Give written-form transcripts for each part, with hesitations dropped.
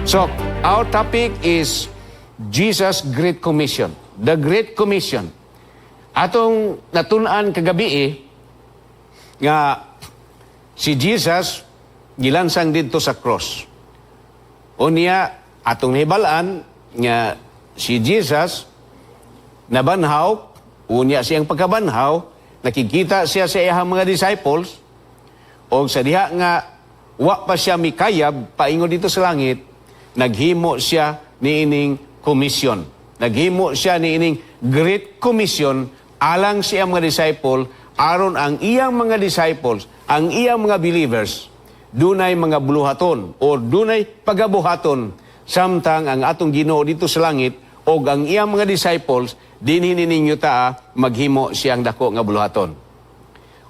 So, our topic is Jesus' Great Commission. The Great Commission. Atong natun-an kagabi eh, nga si Jesus gilansang didto sa cross. Unya atong nahibal-an nga si Jesus nabanhaw, unya siyang pagkabanhaw, nakikita siya sa iyang mga disciples, o sa diha nga wa pa siya mikayab paingon didto sa langit, naghimo siya niining commission. Naghimo siya niining Great Commission alang sa iyang mga disciple aron ang iyang mga disciples, ang iyang mga believers, dunay mga buluhaton o dunay pagabuhaton samtang ang atong Ginoo didto sa langit o ang iyang mga disciples dinhi ninyo ta maghimo siyang dako nga buluhaton.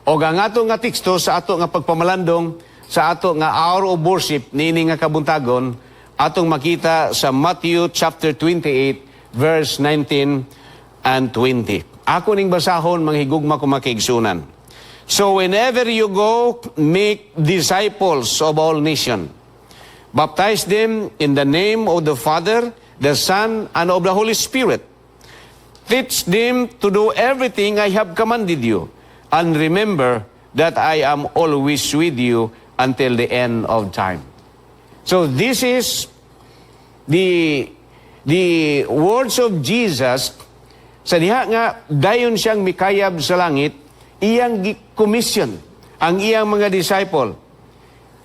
O ang ato nga teksto sa ato nga pagpamalandong sa ato nga hour of worship niini nga kabuntagon atong makita sa Matthew chapter 28 verse 19 and 20. Ako ning basahon, mga higugma ko makiigsunan. "So whenever you go, make disciples of all nation. Baptize them in the name of the Father, the Son, and of the Holy Spirit. Teach them to do everything I have commanded you. And remember that I am always with you until the end of time." So this is the words of Jesus sa diha nga dayon siyang mikayab sa langit, iyang gi-commission ang iyang mga disciple.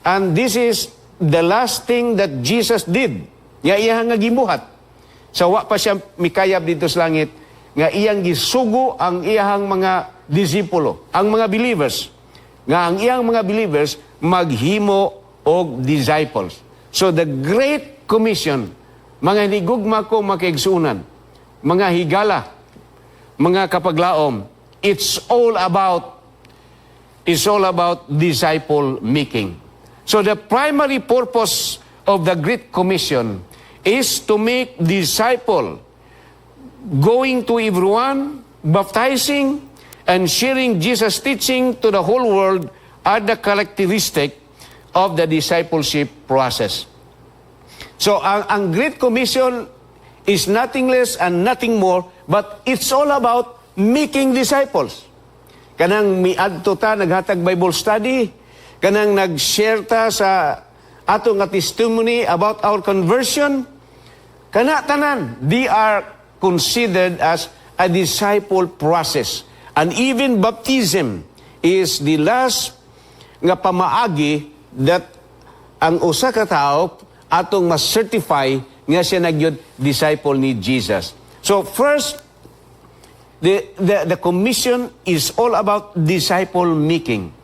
And this is the last thing that Jesus did nga iyang nga gibuhat. Sa wa pa siya mikayab didto sa langit nga iyang gisugo ang iyang mga disipulo, ang mga believers, nga ang iyang mga believers maghimo og disciples. So the Great Commission, mga hinigugma ko makiigsunan, mga higala, mga kapaglaom, it's all about disciple making. So the primary purpose of the Great Commission is to make disciple, going to everyone, baptizing, and sharing Jesus' teaching to the whole world are the characteristic of the discipleship process. So ang Great Commission is nothing less and nothing more, but it's all about making disciples. Kanang miadto ta naghatag Bible study, kanang nag-share ta sa ato nga testimony about our conversion, kana tanan, they are considered as a disciple process. And even baptism is the last nga pamaagi that ang usa ka tawo atong mas-certify nga siya na gyud disciple ni Jesus. So first, the commission is all about disciple making.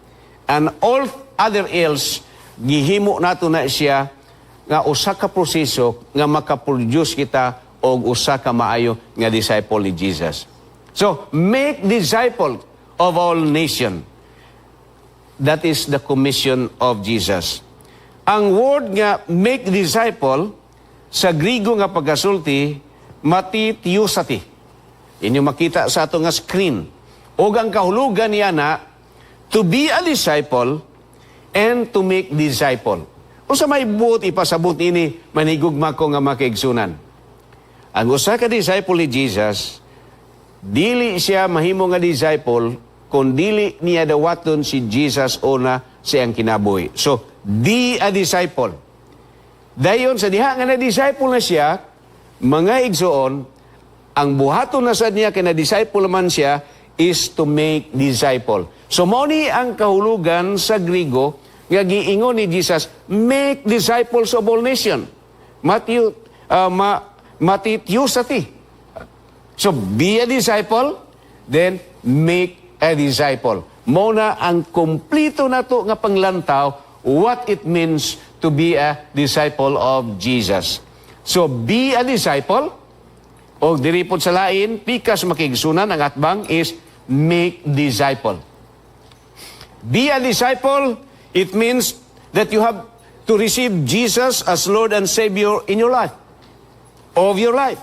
And all other else, gihimo nato na siya nga usa ka proseso nga makaproduce kita og usa ka maayo nga disciple ni Jesus. So, make disciple of all nation. That is the commission of Jesus. Ang word nga "make disciple" sa Grigo nga pagkasulti, matitheuesati. Inyo makita sa ato nga screen. Og ang kahulugan niya na to be a disciple and to make disciple. Unsa may buot ipasabot ini, manigugma ko nga makiigsunan? Ang usa ka disciple ni Jesus, dili siya mahimo nga disciple kung dili niya dawaton si Jesus una sa iyang kinabuhi. So, be a disciple. Dayon sa diha nga na disciple na siya, mga igsoon, ang buhaton na sad niya kay na disciple man siya is to make disciple. So mao ni ang kahulugan sa Grigo nga giingon ni Jesus, "Make disciples of all nation." Matthew matitheuesati. So be a disciple, then make a disciple. Mao na ang kompleto nato nga panglantaw what it means to be a disciple of Jesus. So be a disciple, o diri pod sa lain, pikas, makiigsunan, ang atbang is make disciple. Be a disciple, it means that you have to receive Jesus as Lord and Savior in your life, of your life.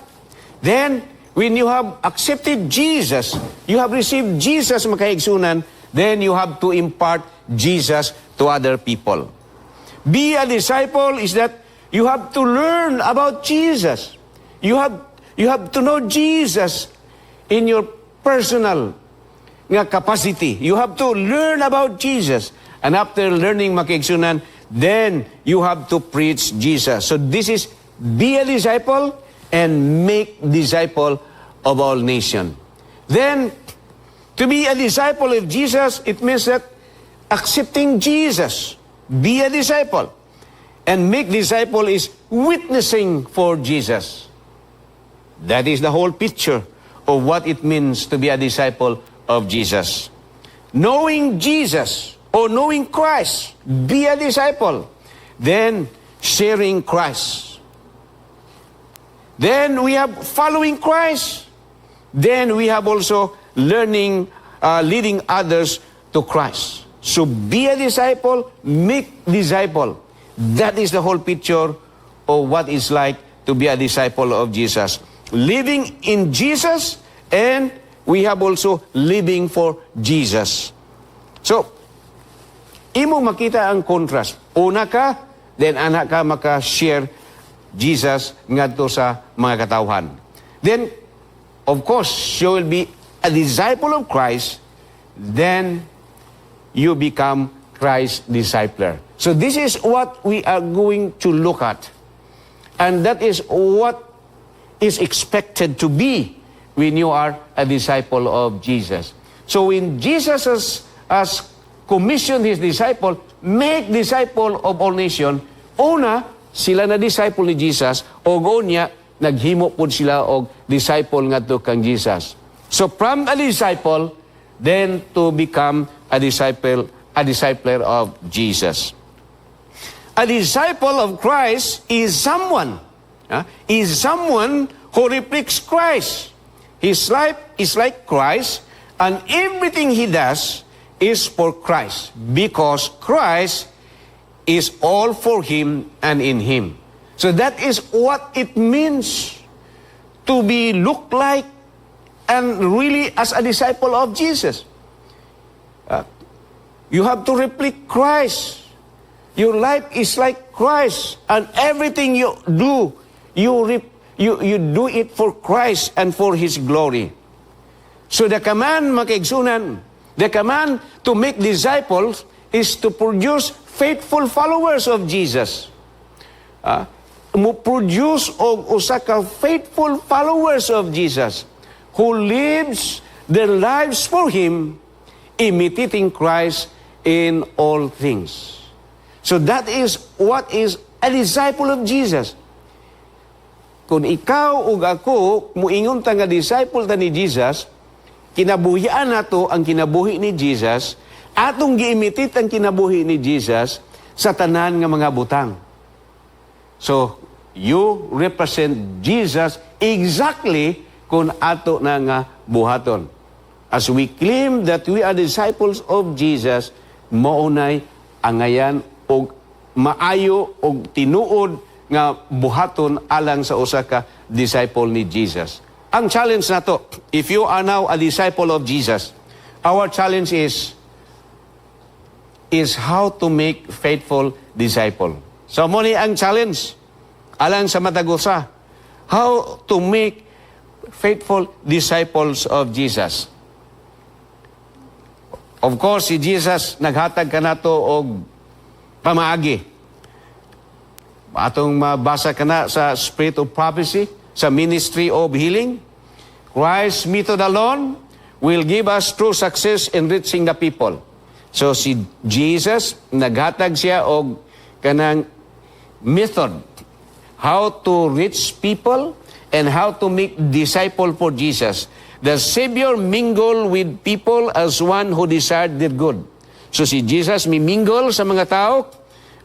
Then, when you have accepted Jesus, you have received Jesus, makaigsunan, then you have to impart Jesus to other people. Be a disciple is that you have to receive Jesus as Lord and Savior. You have to learn about Jesus. You have to know Jesus in your personal nga capacity. You have to learn about Jesus. And after learning, mga kaigsuonan, then you have to preach Jesus. So this is be a disciple and make disciple of all nation. Then, to be a disciple of Jesus, it means that accepting Jesus, be a disciple. And make disciple is witnessing for Jesus. That is the whole picture of what it means to be a disciple of Jesus. Knowing Jesus or knowing Christ, be a disciple. Then sharing Christ. Then we have following Christ. Then we have also learning, leading others to Christ. So be a disciple, make disciple. That is the whole picture of what it's like to be a disciple of Jesus. Living in Jesus, and we have also living for Jesus. So, imong makita ang contrast. Una ka, then ana ka maka-share Jesus ngadto sa mga katawhan. Then, of course, you will be a disciple of Christ, then you become Christ's discipler. So this is what we are going to look at. And that is what is expected to be when you are a disciple of Jesus. So when Jesus has commissioned his disciple, make disciple of all nation, una, sila na disciple ni Jesus, og unya, naghimo pod sila og disciple ngadto kang Jesus. So from a disciple, then to become a disciple, a discipler of Jesus. A disciple of Christ is someone who reflects Christ. His life is like Christ, and everything he does is for Christ, because Christ is all for him and in him. So that is what it means to be look like and really as a disciple of Jesus. You have to reflect Christ. Your life is like Christ, and everything you do, you do it for Christ and for His glory. So the command, mga kaigsuonan, the command to make disciples is to produce faithful followers of Jesus. Mo produce og usa ka faithful followers of Jesus who lives their lives for Him, imitating Christ in all things. So that is what is a disciple of Jesus. Kung ikaw ug ako muingon ta nga disciple ta ni Jesus, kinabuhian nato ang kinabuhi ni Jesus, atong gi-imitate ang kinabuhi ni Jesus sa tanan nga mga butang. So, you represent Jesus exactly kung ato na nga buhaton. As we claim that we are disciples of Jesus, maunay angayan og maayo og tinuod nga buhaton alang sa usa ka disciple ni Jesus. Ang challenge nato, if you are now a disciple of Jesus, our challenge is how to make faithful disciple. So mao ni ang challenge alang sa matag usa. How to make faithful disciples of Jesus. Of course, si Jesus naghatag kanato og pamaagi. Atong mabasa kana sa Spirit of Prophecy, sa Ministry of Healing. Christ's method alone will give us true success in reaching the people. So si Jesus, naghatag siya og kanang method how to reach people and how to make disciple for Jesus. The Savior mingle with people as one who desired their good. So si Jesus mi-mingle sa mga tao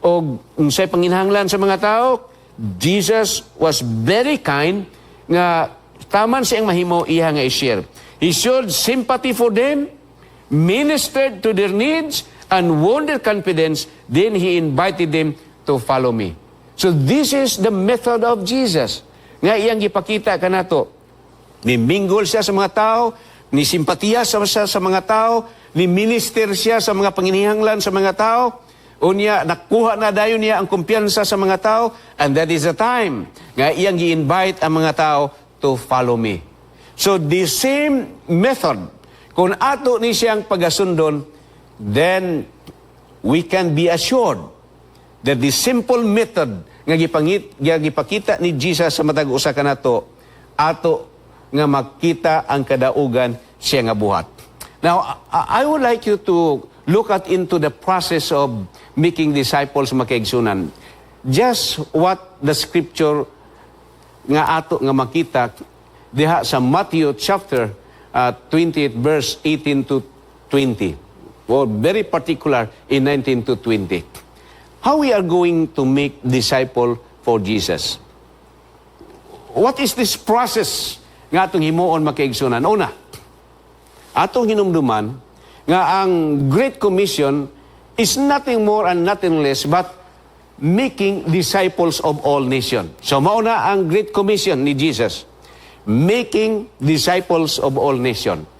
og unsay panginahanglan sa mga tao. Jesus was very kind nga taman siyang mahimo iya nga i-share. He showed sympathy for them, ministered to their needs, and won their confidence. Then he invited them to follow me. So this is the method of Jesus. Nga iyang gipakita kanato. Ni-mingle siya sa mga tao, ni simpatiya sa mga tao, ni minister siya sa mga panginahanglan sa mga tao, Unya, nakuha na dayon niya ang kumpiyansa sa mga tao, and that is the time nga iyang gi-invite ang mga tao to follow me. So the same method, kung ato ni siyang pagasundon, then we can be assured that the simple method nga gipakita ni Jesus sa matag usa kanato, ato nga makita ang kadaugan siya nga buhat. Now, I would like you to look at into the process of making disciples, mga kaigsunan. Just what the scripture nga ato nga makita diha sa Matthew chapter 28 verse 18 to 20, or very particular in 19 to 20. How we are going to make disciple for Jesus? What is this process nga atong himuon, mga kaigsunan? Una, atong hinumduman nga ang Great Commission is nothing more and nothing less but making disciples of all nations. So mauna ang Great Commission ni Jesus, making disciples of all nations.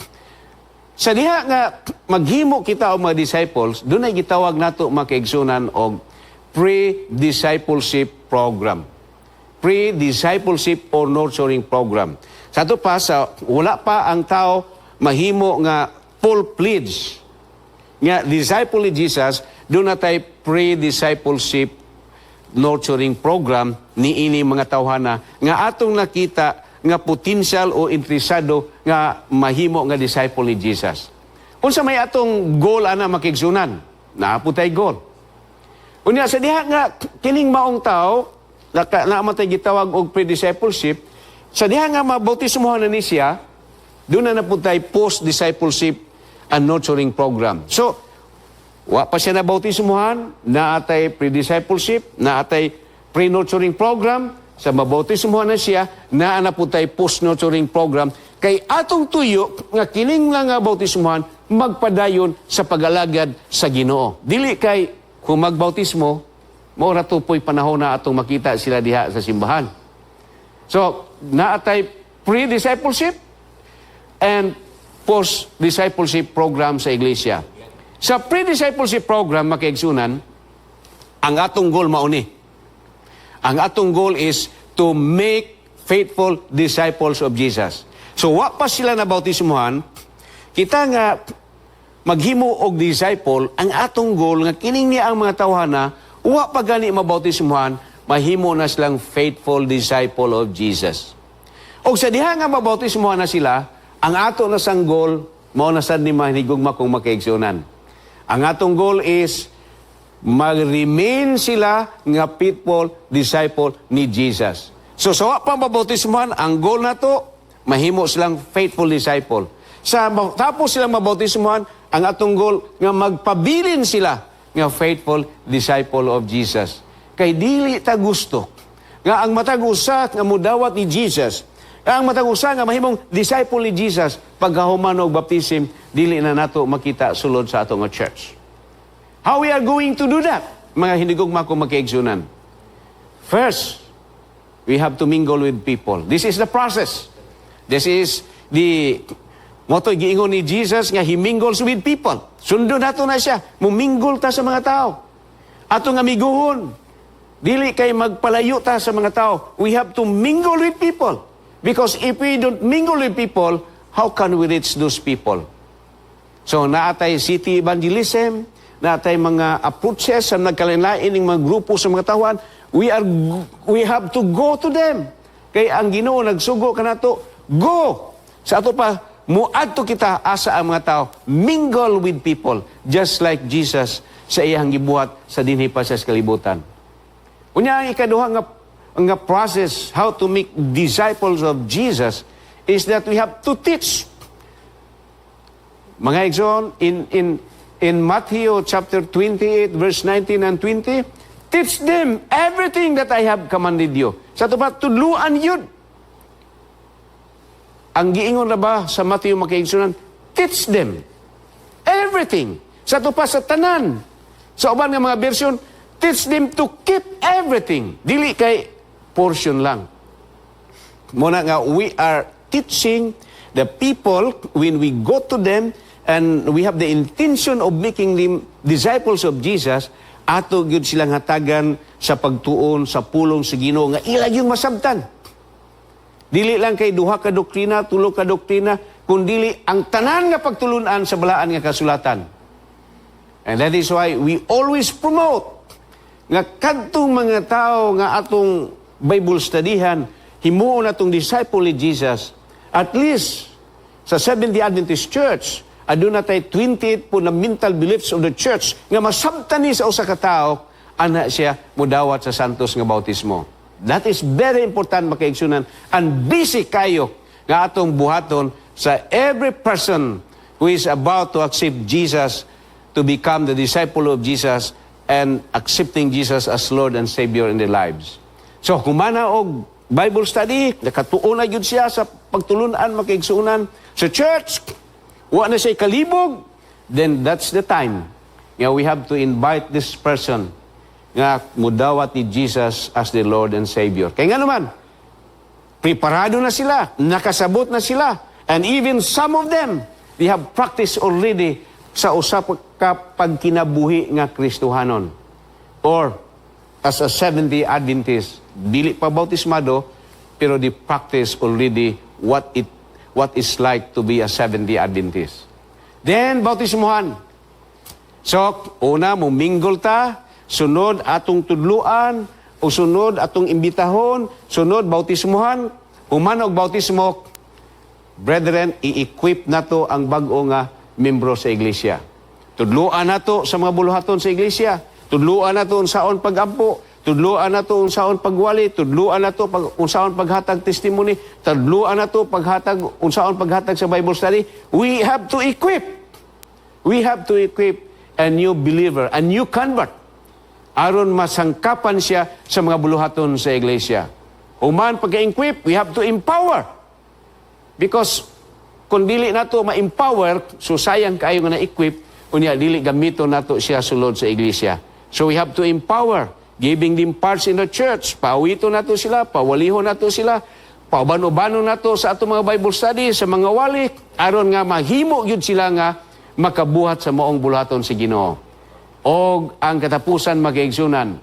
Sa diha nga maghimo kita og mga disciples, dunay gitawag nato, mga kaigsunan, og pre-discipleship program. Pre-discipleship or nurturing program. Sa ato pa, sa wala pa ang tao mahimo nga full-fledged nga disciple ni Jesus, duna tay pre-discipleship nurturing program ni ini mga tawhana nga atong nakita nga potential o interesado nga mahimo nga disciple ni Jesus. Unsa may atong goal ana, mga kaigsunan? Naa pud tay goal. Unya sa diha nga kining maong tao naka naa man tay gitawag og pre-discipleship, sa diha nga mabautismohan na ni siya, duna na pud tay post-discipleship and nurturing program. So, wa pa siya na bautismohan, naa tay pre-discipleship, naa tay pre-nurturing program, sa mabautismohan na siya, naa na pud tay post-nurturing program, kay atong tuyo nga kining lang nga bautismohan magpadayon sa pag-alagad sa Ginoo. Dili kay kung magbautismo, mao ra to po'y panahon na atong makita sila diha sa simbahan. So, naa tay pre-discipleship and post-discipleship program sa iglesia. Sa pre-discipleship program, mga kaigsunan, ang atong goal mao ni. Ang atong goal is to make faithful disciples of Jesus. So, wa pa sila na bautismuhan, kita nga maghimo og disciple, ang atong goal nga kining niya ang mga tawhana, wa pa gani mabautismuhan, mahimo na silang faithful disciple of Jesus. Og sa diha nga mabautismuhan na sila, ang ato na sang goal, mao na sad ni, mahinigugma kong mga kaigsunan. Ang atong goal is mag-remain sila nga faithful disciple ni Jesus. So sa wa pa mabautismuhan, ang goal nato, mahimo silang faithful disciple. Sa tapos silang mabautismuhan, ang atong goal nga magpabilin sila nga faithful disciple of Jesus. Kay dili ta gusto nga ang matag usa nga mudawat ni Jesus, ang matag usa nga mahimong disciple ni Jesus, pagkahuman og baptism, dili na nato makita sulod sa atong nga church. How we are going to do that, mga hinigugma ko mga kaigsunan? First, we have to mingle with people. This is the process. This is the mao to giingon ni Jesus nga he mingles with people. Sundon nato na siya. Mumingle ta sa mga tao. Atong amiguhon. Dili kay magpalayo ta sa mga tao. We have to mingle with people. Because if we don't mingle with people, how can we reach those people? So naa tay city evangelism, naa tay mga approaches sa nagkalain-lain ng mga grupo sa mga tawan. We have to go to them. Kay ang Ginoo nagsugo kanato, go. Sa ato pa muadto kita asa ang mga tao, mingle with people just like Jesus sa iyang gibuhat sa dinhi pa sa kalibutan. Unya, ang ikaduha nga process how to make disciples of Jesus is that we have to teach. Mga igsoon, in Matthew chapter 28, verse 19 and 20, "Teach them everything that I have commanded you." Sa ato pa, tudluan yun. Ang giingon na ba sa Matthew, mga kaigsunan, teach them everything. Sa ato pa sa tanan. Sa uban nga mga version, teach them to keep everything. Dili kay portion lang. Mao na nga we are teaching the people when we go to them and we have the intention of making them disciples of Jesus, Ato gyud silang hatagan sa pagtuon sa pulong sa Ginoo nga ila gyung masabtan. Dili lang kay duha ka doktrina, tulo ka doktrina, kundili ang tanan nga pagtulunan sa balaan nga kasulatan. And that is why we always promote nga kadtong mga tao nga atong Bible studyhan, himuon atong disciple ni Jesus. At least sa Seventh-day Adventist Church, aduna tay 28 fundamental beliefs of the church nga masabtan ni sa usa ka tawo ana siya mudawat sa santos nga bautismo. That is very important, mga kaigsuonan, and busy kayo nga atong buhaton sa every person who is about to accept Jesus, to become the disciple of Jesus and accepting Jesus as Lord and Savior in their lives. So, humana og Bible study, nakatuon na gyud siya sa pagtulunan, mga kaigsuonan, sa church, wa na siya kalibog, then that's the time nga we have to invite this person nga mudawat ni Jesus as the Lord and Savior. Kaya nga naman, preparado na sila, nakasabot na sila, and even some of them, they have practiced already sa usa ka pagkinabuhi nga Kristohanon. Or, as a Seventh-day Adventist, dili pa bautismado, pero they practice already what is like to be a Seventh-day Adventist. Then, bautismuhan. So, una, mumingle ta, sunod atong tudluan, o sunod atong imbitahon, sunod bautismuhan. Human og bautismo, brethren, i-equip nato ang bag-o nga membro sa iglesia. Tudluan nato sa mga buluhaton sa iglesia. Tudluan nato unsaon pag-ampo, tudluan nato unsaon pagwali, tudluan nato pag unsaon paghatag testimony, tudluan nato paghatag unsaon paghatag sa Bible study. We have to equip. We have to equip a new believer, a new convert, aron masangkapan siya sa mga buluhaton sa iglesia. Human pagka-equip, we have to empower. Because kung dili nato ma-empower, so sayang kaayo nga na-equip, unya dili gamiton nato siya sulod sa iglesia. So we have to empower, giving them parts in the church. Paawito nato sila, pawalihon nato sila, pauban-ubanon nato sa atong mga Bible study, sa mga wali, aron nga mahimo gyud sila nga makabuhat sa maong buluhaton sa Ginoo. Og ang katapusan, mga kaigsuonan,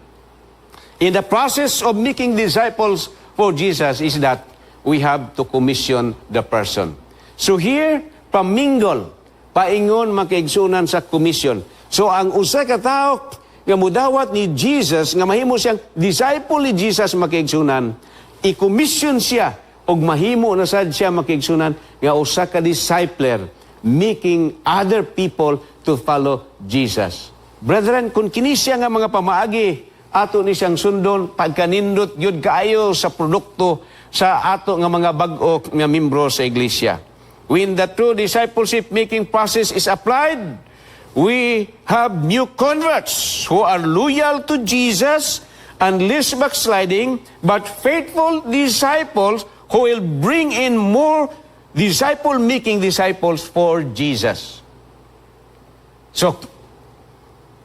in the process of making disciples for Jesus is that we have to commission the person. So here, pamingle, paingon, mga kaigsuonan, sa commission. So ang usa ka tawo nga mudawat ni Jesus, nga mahimo siyang disciple ni Jesus, mga kaigsuonan, i-commission siya og mahimo na sad siya, mga kaigsuonan, nga usa ka discipler, making other people to follow Jesus. Brethren, kung kini siya nga mga pamaagi ato ni siyang sundon, pagkanindot gyud kaayo sa produkto sa ato nga mga bag-o nga membro sa iglesia. When the true discipleship making process is applied, we have new converts who are loyal to Jesus and less backsliding, but faithful disciples who will bring in more disciple-making disciples for Jesus. So,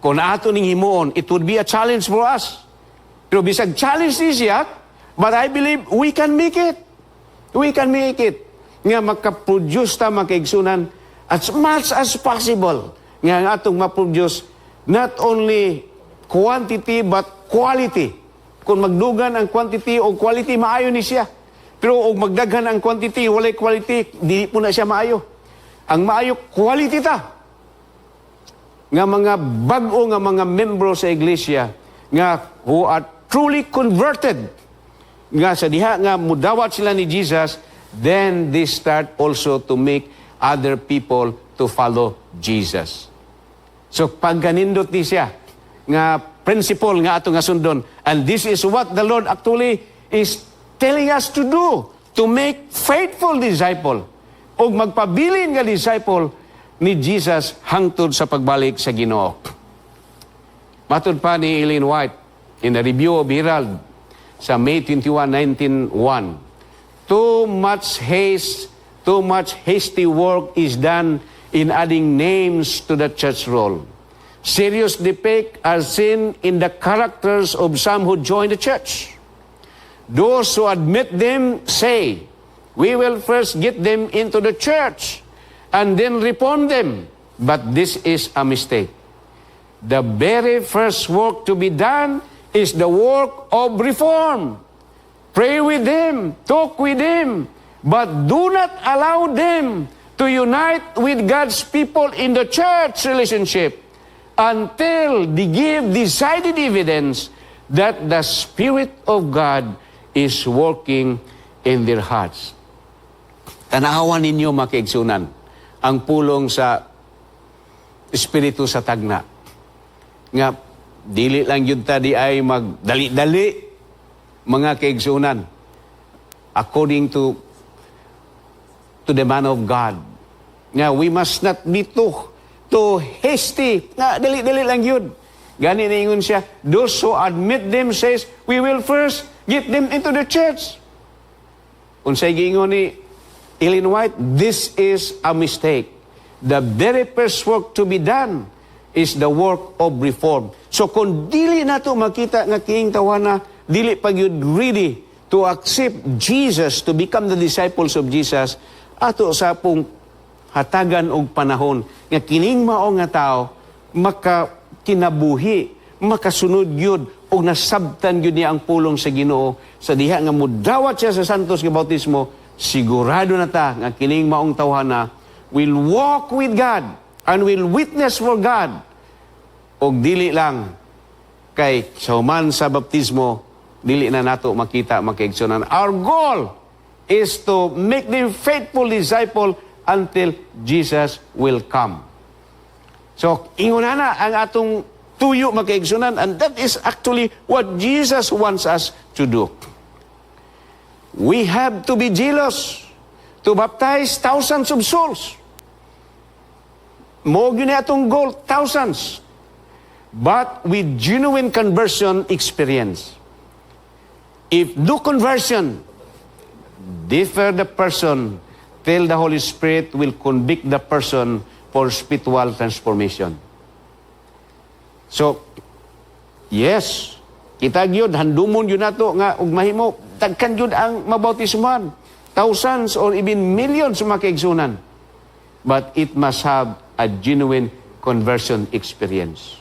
kung ato ning himuon, it would be a challenge for us. Pero bisag challenge ni siya, but I believe we can make it. We can make it. Nga makaproduce ta, mga kaigsuonan, as much as possible. Nga ang atong maproduce not only quantity but quality. Kung magdugan ang quantity o quality, maayo ni siya. Pero og magdaghan ang quantity, walay quality, di po na siya maayo. Ang maayo, quality ta. Nga mga bag-o nga mga membro sa iglesia nga who are truly converted, nga sa diha nga mudawat sila ni Jesus, then they start also to make other people to follow Jesus. So pagkanindot ni siya nga principle nga ato nga sundon, and this is what the Lord actually is telling us to do, to make faithful disciple og magpabilin nga disciple ni Jesus hangtod sa pagbalik sa Ginoo. Matud pa ni Ellen White in the Review of Herald sa May 21, 1901, "Too much haste, too much hasty work is done in adding names to the church roll. Serious defects are seen in the characters of some who join the church. Those who admit them say, 'We will first get them into the church and then reform them.' But this is a mistake. The very first work to be done is the work of reform. Pray with them, talk with them, but do not allow them to unite with God's people in the church relationship until they give decided evidence that the Spirit of God is working in their hearts. Tanawan ninyo, mga kaigsuonan, ang pulong sa Espiritu sa tagna. Nga, dili lang gyud ta diay magdali-dali, mga kaigsuonan. According to the man of God. Nga, we must not be too hasty. Nga, dali-dali lang gyud. Gani niingon siya, "Those who admit them," says, "we will first get them into the church." Unsay giingon ni Ellen White? "This is a mistake. The very first work to be done is the work of reform." So kung dili nato makita nga kining tawhana dili pa gyud ready to accept Jesus, to become the disciples of Jesus, ato sa pong hatagan og panahon nga kining mao nga tao maka kinabuhi, makasunod gyud og nasabtan gyud niya ang pulong sa Ginoo sa diha nga mudawat siya sa santos nga bautismo, sigurado na ta nga kining maong tawhana will walk with God and will witness for God, og dili lang kay sa human sa baptismo dili na nato makita, mga kaigsuonan. Our goal is to make them faithful disciple until Jesus will come. So, ingon na ang atong tuyo, mga kaigsuonan, and that is actually what Jesus wants us to do. We have to be jealous to baptize thousands of souls. Mao gyud ni atong goal, thousands. But with genuine conversion experience. If no conversion, defer the person till the Holy Spirit will convict the person for spiritual transformation. So, yes, kita gyud handumon gyud nato nga ug mahimo daghan gyud ang mabautismohan. Thousands or even millions, mga kaigsuonan. But it must have a genuine conversion experience.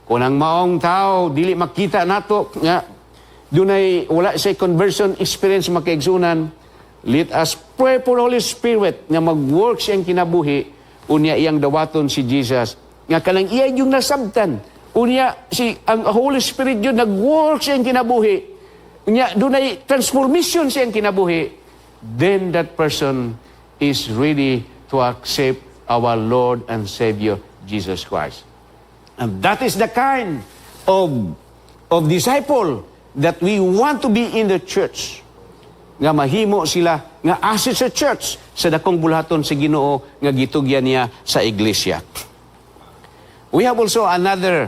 Kung ang maong tao dili makita nato nga dunay wala say conversion experience, mga kaigsuonan, let us pray for Holy Spirit nga mag-work siyang kinabuhi, unya iyang dawaton si Jesus nga kanang iya yung nasabtan, unya si ang Holy Spirit yun nag-work siyang kinabuhi, unya dunay transformation siyang kinabuhi, then that person is ready to accept our Lord and Savior Jesus Christ. And that is the kind of disciple that we want to be in the church. Nga mahimo sila nga asset sa church sa dakong buluhaton sa Ginoo nga gitugyan niya sa iglesia. We have also another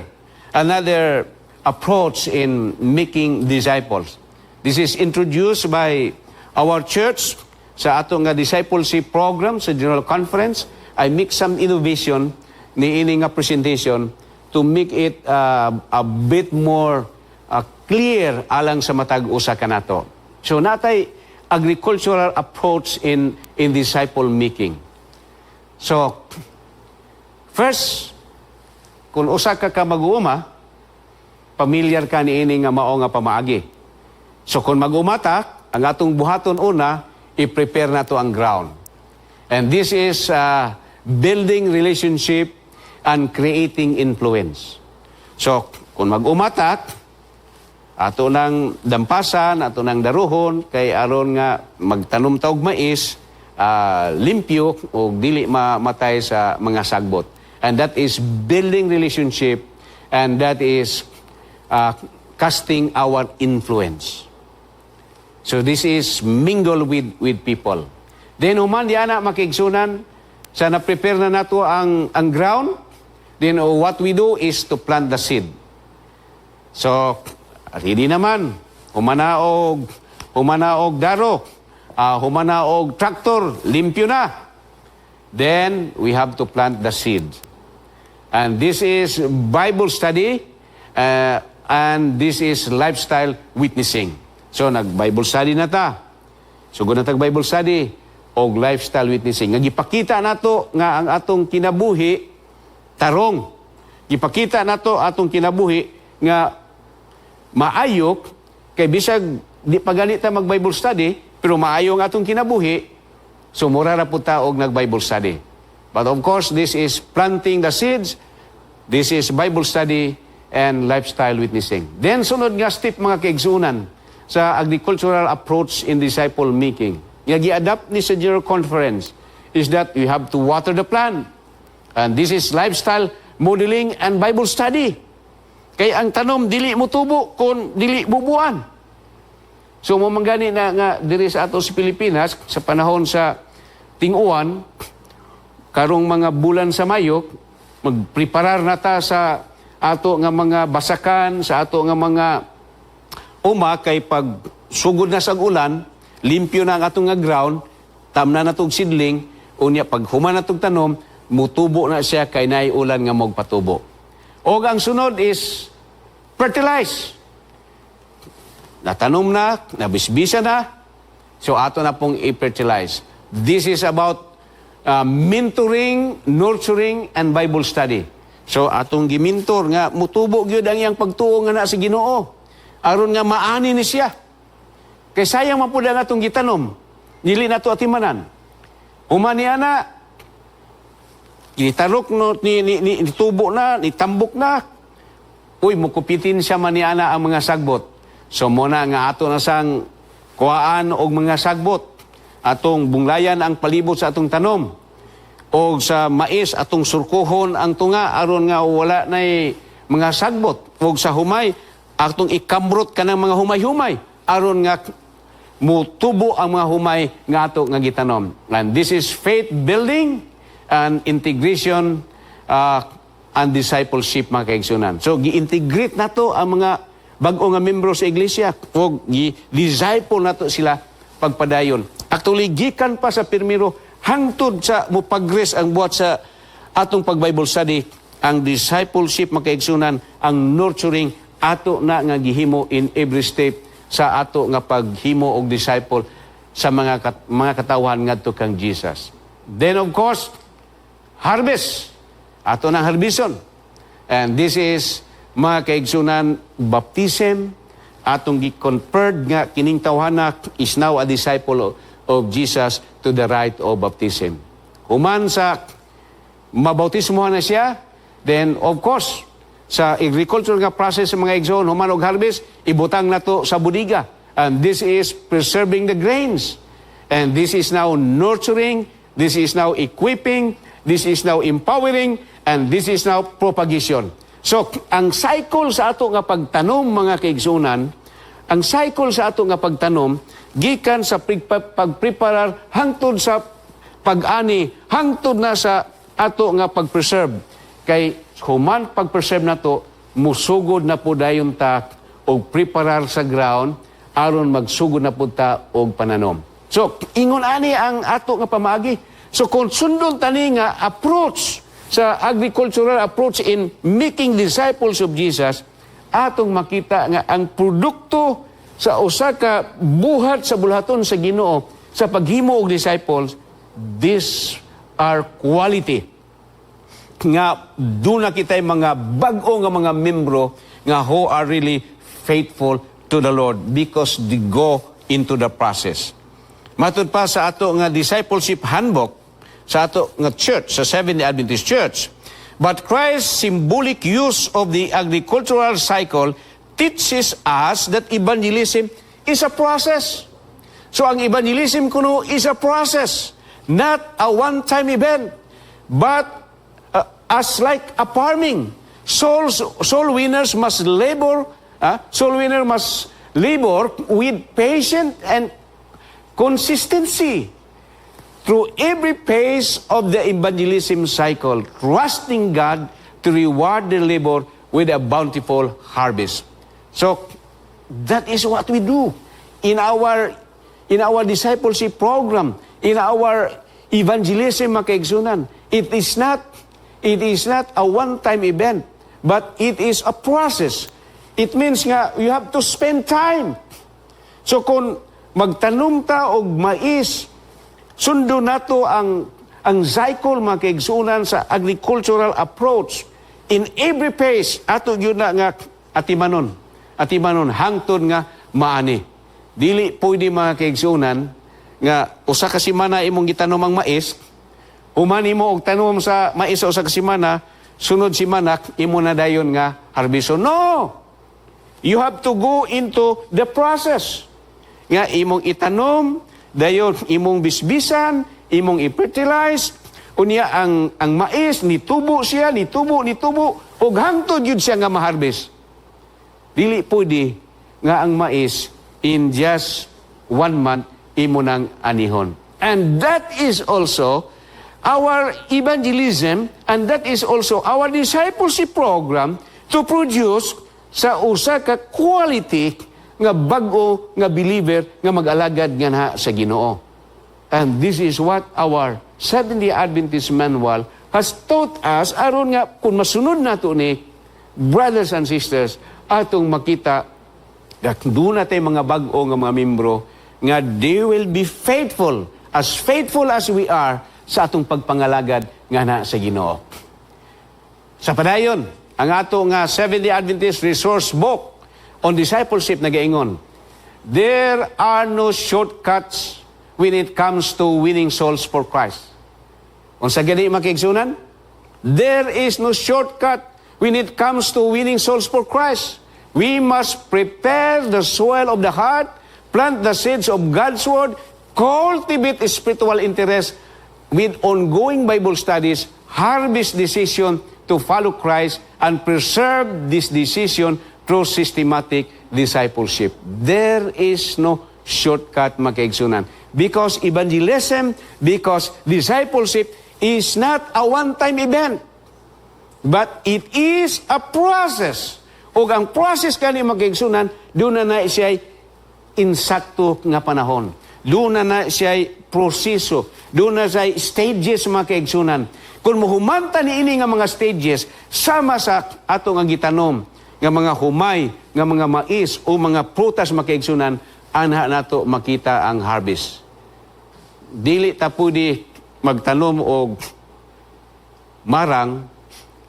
approach in making disciples. This is introduced by our church sa ato nga discipleship program sa General Conference. I make some innovation niini nga presentation to make it a bit more clear alang sa matag usa kanato. So natay agricultural approach in disciple making. So first, kung usa ka ka mag-uuma, pamilyar ka niini nga mao nga pamaagi. So kung mag-uma ta, ang atong buhaton una, i-prepare nato ang ground. And this is building relationship and creating influence. So, kung mag-uma ta, ato nang dampasan, ato nang daruhon, kay aron nga magtanom ta og mais, limpyo o dili mamatay sa mga sagbot. And that is building relationship and that is casting our influence. So this is mingle with people. Then human di ana, mga kaigsuonan, sa na-prepare na nato ang ground, then what we do is to plant the seed. So, ready naman. Humana og daro, humana og tractor, limpyo na. Then, we have to plant the seed. And this is Bible study, and this is lifestyle witnessing. So, nag-Bible study na ta. Sugod na tag Bible study og lifestyle witnessing. Nga gipakita nato nga ang atong kinabuhi tarong. Gipakita nato atong kinabuhi nga maayo kay bisag di pa gani ta mag Bible study, pero maayo ang atong kinabuhi, so mura ra pud ta og nag Bible study. But of course, this is planting the seeds, this is Bible study and lifestyle witnessing. Then sunod nga step, mga kaigsunan, sa agricultural approach in disciple making nga gi-adapt ni sa General Conference is that you have to water the plant. And this is lifestyle modeling and Bible study. Kay ang tanom dili mo tubo kung dili bubuan. So mao man gani na nga diri sa ato sa Pilipinas sa panahon sa ting-uwan, karong mga bulan sa Mayo, magpreparar na ta sa ato nga mga basakan, sa ato nga mga uma, kay pag sugod na sa ulan, limpyo na ang atong nga ground, tamna na tog sidling, unya pag human na tog tanom, mutubo na siya kay naay ulan nga mogpatubo. Og ang sunod is fertilize. Natanom na, nabisbisa na, so ato na pong i-fertilize. This is about mentoring, nurturing, and Bible study. So atong gimintor nga mutubo gyud ang iyang pagtuo nga na sa Ginoo, aron nga maani ni siya. Kay sayang man pud ang atong gitanom. Dili nato atimanan. Human niya na, gitarok no, ni tubo na, ni tambok na. Uy, mukupitin siya man niana ang mga sagbot. So mao na nga ato na sang kuhaan og mga sagbot. Atong bunglayan ang palibot sa atong tanom. O sa mais, atong surkuhon ang tunga aron nga wala nay mga sagbot. O sa humay, atong ikamrot kanang mga humay-humay aron nga mutubo ang mga humay nga ato nga gitanom. And this is faith building and integration and discipleship, mga kaigsunan. So gi-integrate nato ang mga bag-o nga membro sa iglesia o gi-disciple nato sila pagpadayon. Actually, gikan pa sa pirmiro hangtod sa mo-progress ang buhat sa atong pag-Bible study, ang discipleship, mga kaigsunan, ang nurturing, ato na nga gihimo in every step sa ato nga paghimo og disciple sa mga katawhan ngadto kang Jesus. Then of course, harvest. Ato nang harbison. And this is, mga kaigsunan, baptism, atong gi-conferred nga kining tawhana is now a disciple of Jesus to the rite of baptism. Human sa mabautismohan na siya, then of course, sa agricultural nga process sa mga igsoon, human og harvest, ibutang nato sa budiga. And this is preserving the grains. And this is now nurturing, this is now equipping, this is now empowering, and this is now propagation. So, ang cycle sa ato nga pagtanom, mga kaigsunan, ang cycle sa ato nga pagtanom, gikan sa pagpreparar hangtod sa pag-ani, hangtod na sa ato nga pag-preserve. Kay human pag-preserve nato, musugod na po dayon ta og preparar sa ground aron magsugod na pud ta og pananom. So, ingon ani ang ato nga pamaagi. So, kung sundon tani nga approach sa agricultural approach in making disciples of Jesus, atong makita nga ang produkto sa usa ka buhat sa bulhaton sa Ginoo sa paghimo og disciples, these are quality nga duna kitay mga bag-o nga mga membro nga who are really faithful to the Lord because they go into the process. Matud pa sa ato nga discipleship handbook sa ato nga church, sa Seventh-day Adventist Church, "But Christ's symbolic use of the agricultural cycle teaches us that evangelism is a process." So ang evangelism kuno is a process, not a one-time event, but as like a farming. Soul winners must labor, soul winner must labor with patience and consistency through every phase of the evangelism cycle, trusting God to reward their labor with a bountiful harvest. So, that is what we do in our discipleship program, in our evangelism, mga kaigsunan. It is not a one-time event, but it is a process. It means nga you have to spend time. So kung magtanom ta og mais, sundo nato ang cycle, mga kaigsunan, sa agricultural approach. In every phase, ato gyud na nga atimanon. Atimanon hangtod nga maani. Dili pwede, mga kaigsuonan, nga usa ka semana imong gitanom ang mais, human nimo og tanom sa mais sa usa ka semana, sunod semana imo na dayon nga harbiso. No! You have to go into the process. Nga imong itanom, dayon imong bisbisan, imong i-fertilize, unya ang mais nitubo siya, nitubo, nitubo, ug hangtod gyud siya nga maharvest. Dili pwede nga ang mais in just one month imo nang anihon. And that is also our evangelism and that is also our discipleship program to produce sa usa ka quality nga bag-o nga believer nga mag-alagad nga na sa Ginoo. And this is what our Seventh-day Adventist Manual has taught us aron nga kung masunod nato ni, brothers and sisters, atong makita that duna tay mga bag-o nga mga membro nga they will be faithful, as faithful as we are sa atong pagpangalagad nga na sa Ginoo. Sa padayon, ang ato nga Seventh-day Adventist Resource Book on Discipleship nagaingon, "There are no shortcuts when it comes to winning souls for Christ." Unsa gani, mga kaigsuonan? There is no shortcut when it comes to winning souls for Christ. We must prepare the soil of the heart, plant the seeds of God's word, cultivate spiritual interest with ongoing Bible studies, harvest decision to follow Christ, and preserve this decision through systematic discipleship. There is no shortcut, mga kaigsuonan. Because evangelism, because discipleship is not a one-time event. But it is a process. Ug ang process kani, mga kaigsuonan, duna na siya insakto nga panahon. Duna na siya proseso. Duna siya stages, mga kaigsuonan. Kung muhuman ta niini nga mga stages, sama sa ato nga gitanom, nga mga humay, nga mga mais o mga prutas, mga kaigsuonan, anha nato makita ang harvest. Dili ta pwede magtanom og marang,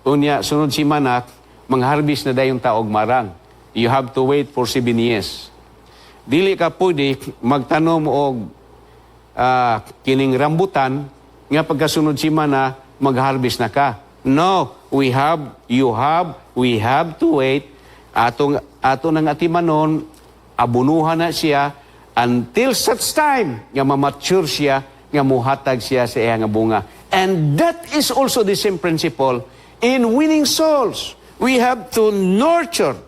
unya sunod semana mangharvest na dayon ta og marang. You have to wait for 7 years. Dili ka pwede magtanom og kining rambutan nga pagkasunod semana magharvest na ka. No, we have, you have, we have to wait. Atong ato nang atimanon, abunuhan na siya until such time nga ma-mature siya nga muhatag siya sa iya nga bunga. And that is also the same principle in winning souls. We have to nurture,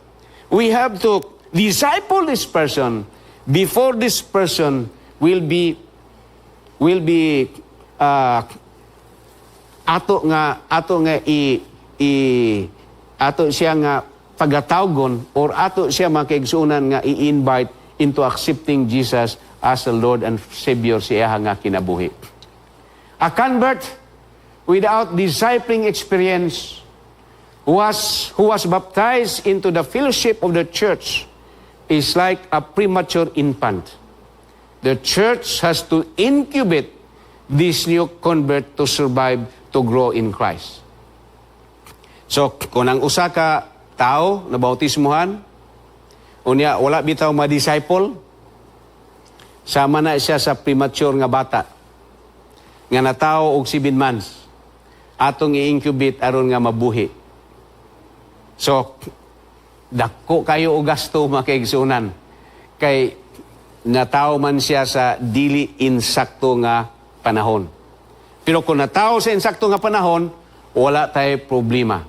we have to disciple this person before this person will be ato nga i i ato siya nga pagatawgon or ato siya, mga kaigsuonan, nga i-invite into accepting Jesus as the Lord and Savior sa iya nga kinabuhi. A convert without discipling experience who was baptized into the fellowship of the church is like a premature infant. The church has to incubate this new convert to survive, to grow in Christ. So, kung ang usa ka tao na bautismuhan, unya wala bitaw ma-disciple, sama na siya sa premature nga bata nga natawo og 7 months, atong i-incubate aron nga mabuhi. So, dako kayo og gasto, mga kaigsuonan, kay natawo man siya sa dili insakto nga panahon. Pero kung natawo sa insakto nga panahon, wala tay problema.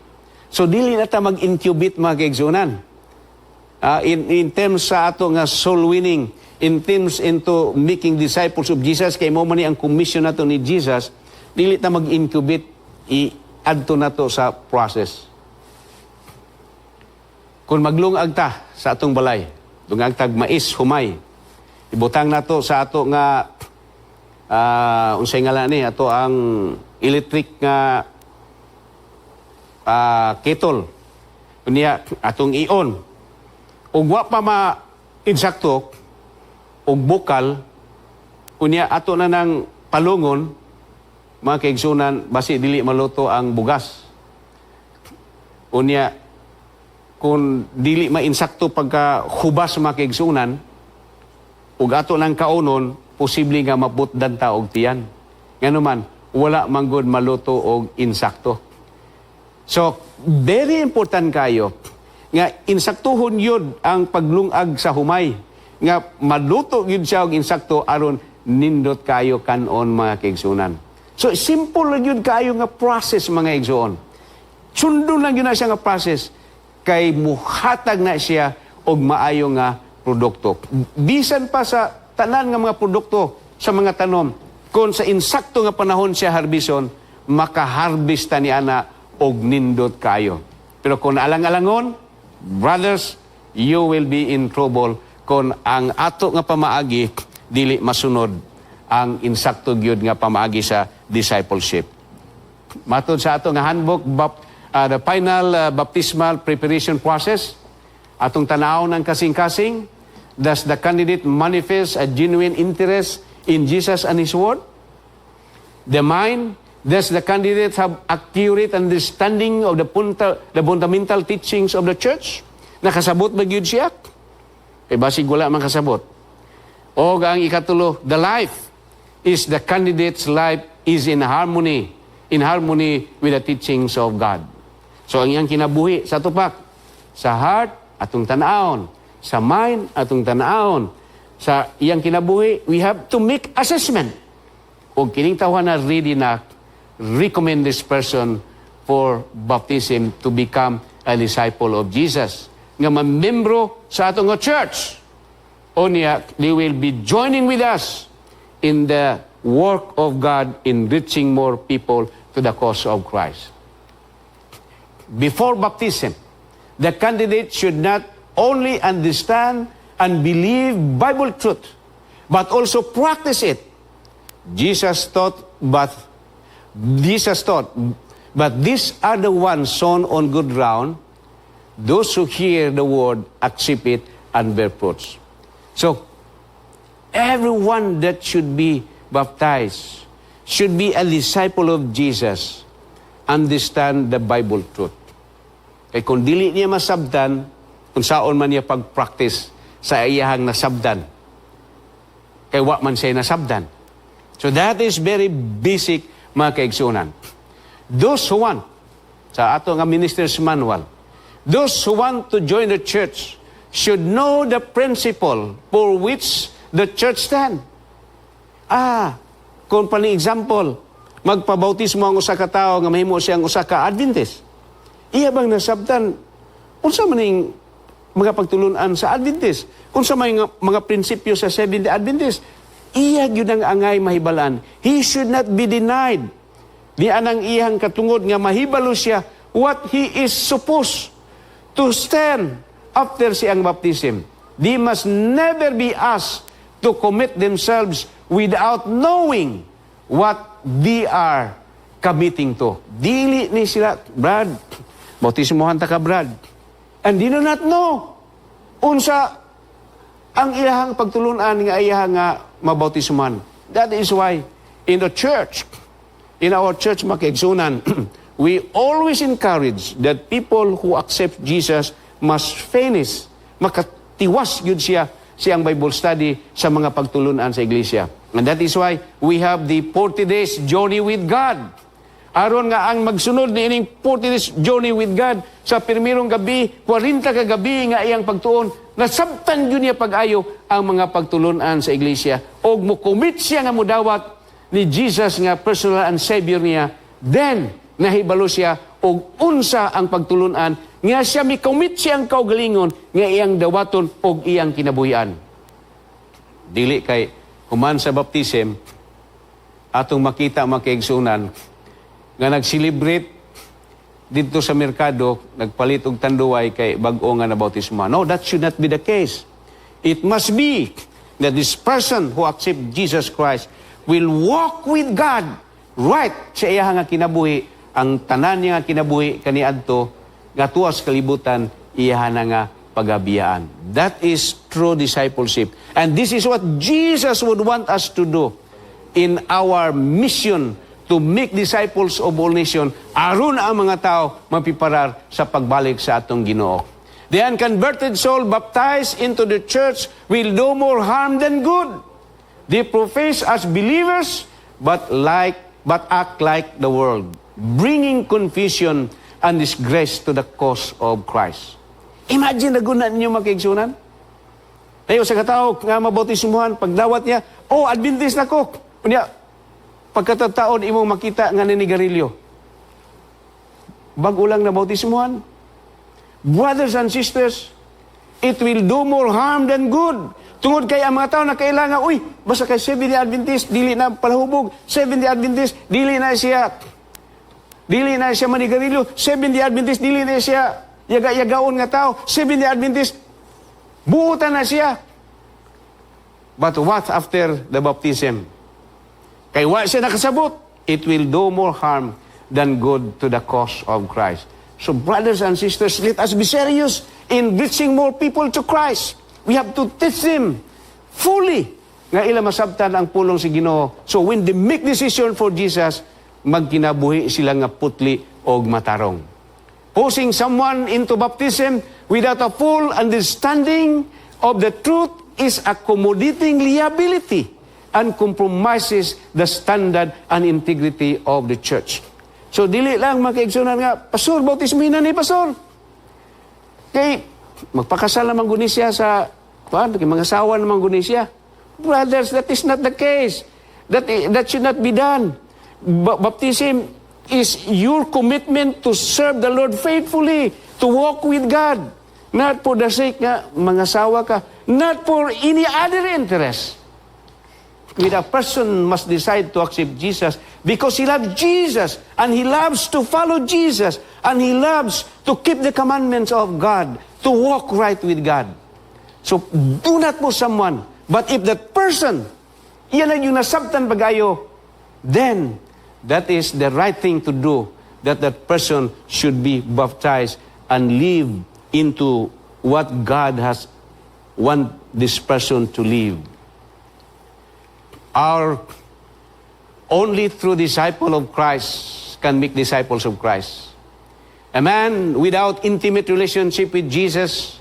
So dili na ta mag-incubate, mga kaigsuonan. In terms sa ato nga soul winning, in terms into making disciples of Jesus, kay mao man ni ang commission nato ni Jesus, dili ta mag-incubate, i-adto nato sa process. Kung maglungag ta sa atong balay, lungag tag mais, humay, ibutang nato sa ato nga unsay ngalan ni ato ang electric nga kettle. Unya atong i-on. Ug wa pa ma insakto og bukal, unya ato na nang palungon, mga kaigsuonan, basi dili maluto ang bugas. Unya kung dili mainsakto pagka hubas, mga kaigsunan, ug ato nang kaunon, posible nga maputdan ta og tiyan. Ngano man, wala man gud maluto og insakto. So, very important kayo nga insaktuhon yun ang paglungag sa humay. Nga maluto yun siya og insakto aron nindot kayo kanon, mga kaigsunan. So, simple lang yun kayo nga process, mga igsuon. Sundon lang yun na siya nga process kay muhatag na siya og maayo nga produkto. Bisan pa sa tanan nga mga produkto sa mga tanom, kung sa insakto nga panahon siya harbison, makaharvest ta ni ana og nindot kayo. Pero kung alang-alangon, brothers, you will be in trouble kung ang ato nga pamaagi dili masunod ang insakto gyud nga pamaagi sa discipleship. Matod sa ato nga handbook, the final baptismal preparation process, atong tanaw ng kasing-kasing, does the candidate manifest a genuine interest in Jesus and His Word? The mind, does the candidate have accurate understanding of the fundamental teachings of the church? Nakasabot ba gyud siya? Eh, basig wala man kasabot. O ang ikatulo, the life, is the candidate's life is in harmony with the teachings of God. So ang iyang kinabuhi sa tupak, sa heart, atong tanawon, sa mind, atong tanawon, sa iyang kinabuhi, we have to make assessment. O kining tawhan na ready na, recommend this person for baptism to become a disciple of Jesus. Nga mamembro sa atong nga church. O niya, they will be joining with us in the work of God in reaching more people to the cause of Christ. Before baptism, the candidate should not only understand and believe Bible truth, but also practice it. Jesus taught, "But these are the ones sown on good ground, those who hear the word, accept it, and bear fruits." So, everyone that should be baptized should be a disciple of Jesus, understand the Bible truth. Kay kung dili niya masabtan, kung saon man niya pag-practice sa iyahang nasabtan, kay wa man siya nasabtan. So that is very basic, mga kaigsunan. Those who want, sa ato nga minister's manual, those who want to join the church should know the principle for which the church stand. Kung pani example, magpabautismo ang usa ka tawo nga mahimo siyang usa ka Adventist. Iya bang nasabtan unsa man ning mga pagtulunan sa Adventist? Unsa may mga prinsipyo sa Seventh-day Adventist? Iya gyud ang angay mahibalan. He should not be denied. Di anang iyang katungod nga mahibalo siya what he is supposed to stand after siyang baptism. They must never be asked to commit themselves without knowing what they are committing to. Dili ni sila, "Brad, bautismohan ta ka, Brad." And they do not know unsa ang iyahang pagtulunan nga iyahang nga mabautismohan. That is why in the church, in our church, mga kaigsunan, we always encourage that people who accept Jesus must finish, makatiwas yun siya siyang Bible study sa mga pagtulunan sa iglesia. And that is why we have the 40 days journey with God. Aron nga ang magsunod ni ining 40 days journey with God sa pirmirong gabi, 40 ka gabi nga iyang pagtuon, nasabtan yun niya pag-ayo ang mga pagtulunan sa iglesia. Og mo-commit siya nga mudawat ni Jesus nga personal and savior niya, then nahibalo siya og unsa ang pagtulunan nga siya mi-commit siyang kaugalingon nga iyang dawaton og iyang kinabuhian. Dili kay human sa baptism, atong makita, mga kaigsunan, nga nag-celebrate dito sa merkado, nagpalit og Tanduay kay bag-o nga nabautismo. No, that should not be the case. It must be that this person who accept Jesus Christ will walk with God right sa iya nga kinabuhi, ang tanan niya nga kinabuhi kaniadto nga tuas kalibutan iya na nga pagabiyaan. That is true discipleship. And this is what Jesus would want us to do in our mission to to make disciples of all nation aron ang mga tao mapiparar sa pagbalik sa atong Ginoo. The unconverted soul baptized into the church will do more harm than good. They profess as believers but act like the world, bringing confusion and disgrace to the cause of Christ. Imagine na guna ninyo, mga kaigsuonan. Tayo sa katao nga mabautismuhan, pagdawat niya, "Oh, Adventist na ko." Unya, pagkatataon imong makita nga ninigarilyo. Bago lang na bautismuhan. Brothers and sisters, it will do more harm than good. Tungod kay ang mga tao na kailangan, "Uy, basta kay Seventh Adventist, dili na palahubog. Seventh Adventist, dili na siya manigarilyo. Seventh Adventist, dili na siya yaga-yagaon nga tao. Seventh Adventist, buotan na siya." But what after the baptism? Kay wa siya nakasabot. It will do more harm than good to the cause of Christ. So brothers and sisters, let us be serious in reaching more people to Christ. We have to teach them fully nga ila masabtan ang pulong sa Ginoo. So when they make decision for Jesus, magkinabuhi sila nga putli og matarong. Forcing someone into baptism without a full understanding of the truth is accommodating liability and compromises the standard and integrity of the church. So dili lang, mga kaigsuonan, nga, "Pastor, bautismo na ni pastor. Kay magpakasal naman guni siya sa kuan, kay mangasawa naman guni siya." Brothers, that is not the case. That should not be done. Baptism is your commitment to serve the Lord faithfully, to walk with God. Not for the sake nga mangasawa ka, not for any other interest. With a person must decide to accept Jesus because he loves Jesus and he loves to follow Jesus and he loves to keep the commandments of God, to walk right with God. So do not push someone. But if that person, yan ang yung nasabtan pagayo, then that is the right thing to do, that that person should be baptized and live into what God has want this person to live. Our only true disciple of Christ can make disciples of Christ. A man without intimate relationship with Jesus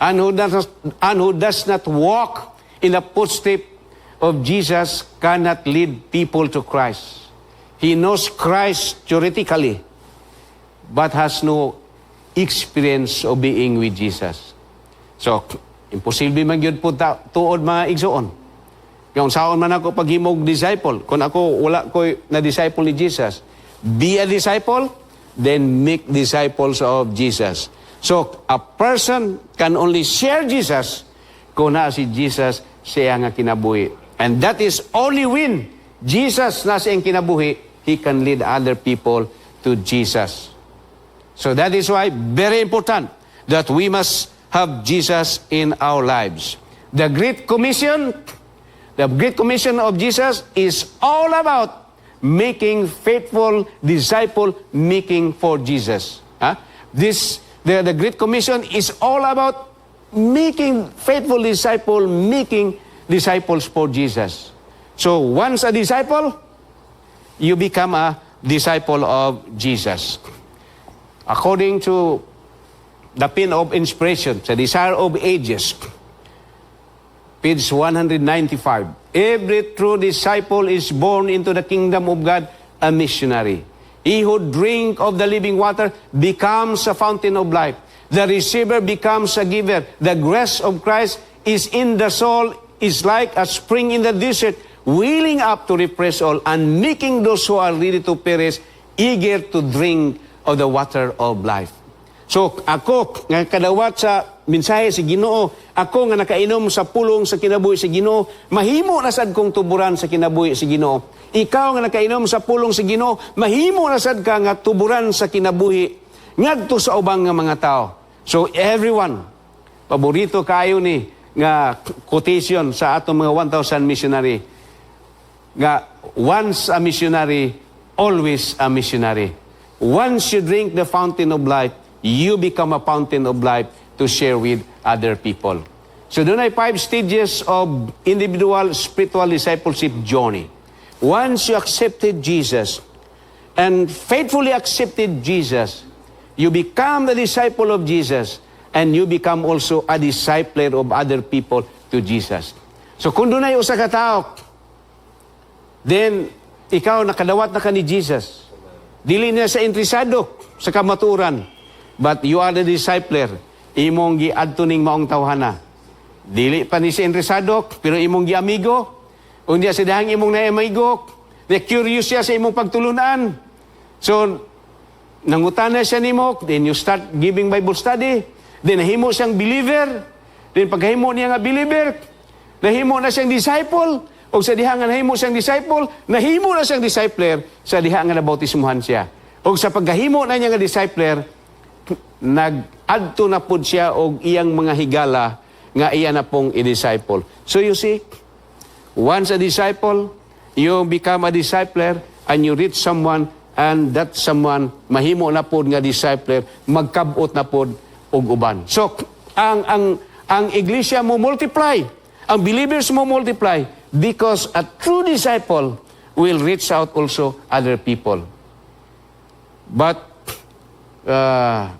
and who does not walk in the footstep of Jesus cannot lead people to Christ. He knows Christ theoretically, but has no experience of being with Jesus. So, imposible man gyud po tuod, mga igsoon. Kung unsaon man ako paghimog disciple, kung ako wala ko na disciple ni Jesus. Be a disciple, then make disciples of Jesus. So, a person can only share Jesus kung naa si Jesus sa iya nga kinabuhi. And that is only when Jesus naa sa iyang kinabuhi, he can lead other people to Jesus. So that is why very important that we must have Jesus in our lives. The Great Commission of Jesus is all about making faithful disciple making for Jesus. Huh? The Great Commission is all about making faithful disciple making disciples for Jesus. So once a disciple, you become a disciple of Jesus. According to the Pen of Inspiration, sa Desire of Ages, page 195, every true disciple is born into the kingdom of God a missionary. He who drink of the living water becomes a fountain of life. The receiver becomes a giver. The grace of Christ is in the soul is like a spring in the desert, welling up to refresh all and making those who are ready to perish eager to drink of the water of life. So ako nga kadawat sa mensahe sa Ginoo, ako nga nakainom sa pulong sa kinabuhi sa Ginoo, mahimo na sad kong tuburan sa kinabuhi sa Ginoo. Ikaw nga nakainom sa pulong sa Ginoo, mahimo na sad ka nga tuburan sa kinabuhi ngadto sa ubang nga mga tao. So everyone, paborito kayo ni nga quotation sa atong mga 1,000 missionary nga once a missionary, always a missionary. Once you drink the fountain of life, you become a fountain of life to share with other people. So doon ay five stages of individual spiritual discipleship journey. Once you accepted Jesus and faithfully accepted Jesus, you become the disciple of Jesus and you become also a discipler of other people to Jesus. So kung dunay usa ka tawo, then ikaw nakadawat na ka ni Jesus. Dili na siya interesado sa kamaturan, but you are the discipler. Imong giadto ning maong tawhana. Dili pa ni siya interesado, pero imong giamigo. Unya sa dihang imong naamigo, na curious siya sa imong pagtulunan. So, nangutana siya nimo, then you start giving Bible study, then nahimo siyang believer, then pagkahimo niya nga believer, nahimo na siyang disciple, o sa diha nga nahimo siyang disciple, nahimo na siyang discipler sa diha nga nabautismuhan siya. O sa pagkahimo na niya nga discipler, nag-adto na pud siya og iyang mga higala nga iya na pong i-disciple. So you see, once a disciple, you become a discipler and you reach someone and that someone mahimo na pod nga discipler, magkabot na pod og uban. So ang iglesia mo multiply, ang believers mo multiply because a true disciple will reach out also other people. But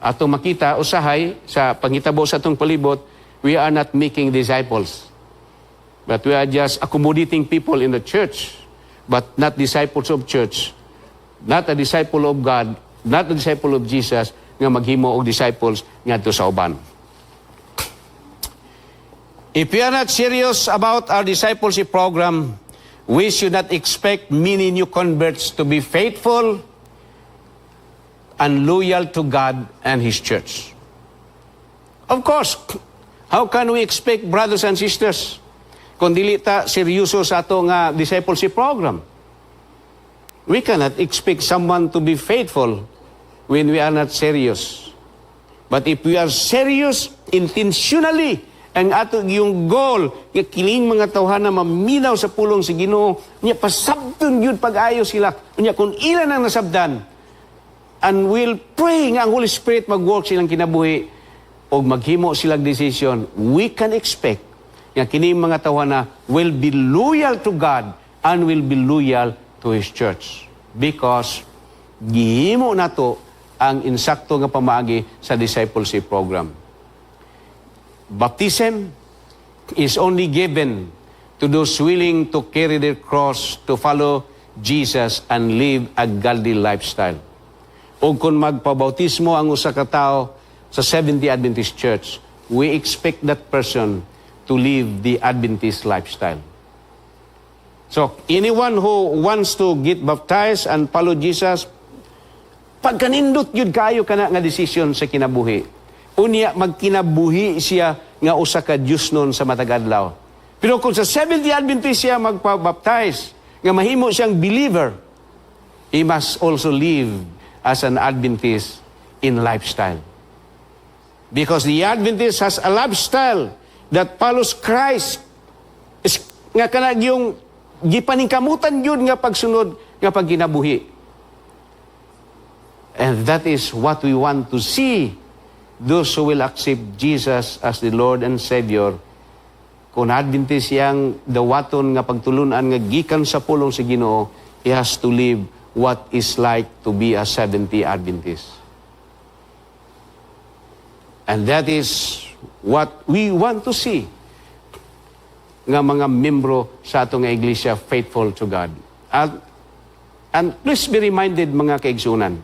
atong makita usahay sa pangitabo sa atong palibot, we are not making disciples. But we are just accommodating people in the church, but not disciples of church, not a disciple of God, not a disciple of Jesus, nga maghimo og disciples ngadto sa uban. If we are not serious about our discipleship program, we should not expect many new converts to be faithful and loyal to God and His church. Of course, how can we expect, brothers and sisters, kung dili ta seryoso sa ato nga discipleship program? We cannot expect someone to be faithful when we are not serious. But if we are serious intentionally, ang ato yung goal nga kining mga tawhana maminaw sa pulong sa Ginoo, nya pasabton gyud pag-ayo sila, unya kung ila nang nasabdan and will pray nga ang Holy Spirit mag-work silang kinabuhi o maghimo silang decision, we can expect nga kini mga tawhana will be loyal to God and will be loyal to His church because gihimo nato ang insakto nga pamaagi sa discipleship program. Baptism is only given to those willing to carry their cross to follow Jesus and live a godly lifestyle. O kung magpabautismo ang usa ka tawo sa Seventh-day Adventist Church, we expect that person to live the Adventist lifestyle. So, anyone who wants to get baptized and follow Jesus, pagkanindot yun kayo kana nga desisyon sa kinabuhi. Unya magkinabuhi siya nga usa ka Diyosnon sa matag adlaw. Pero kung sa Seventh-day Adventist siya magpa-baptize, nga mahimo siyang believer, he must also live as an Adventist in lifestyle. Because the Adventist has a lifestyle that follows Christ. Is, nga kanag yung gipaningkamutan yun nga pagsunod nga pagkinabuhi. And that is what we want to see, those who will accept Jesus as the Lord and Savior. Kung Adventist siyang dawaton nga pagtulunan nga gikan sa pulong sa Ginoo, he has to live what is like to be a Seventh-day Adventist. And that is what we want to see nga mga membro sa atong nga iglesia faithful to God. And please be reminded, mga kaigsunan,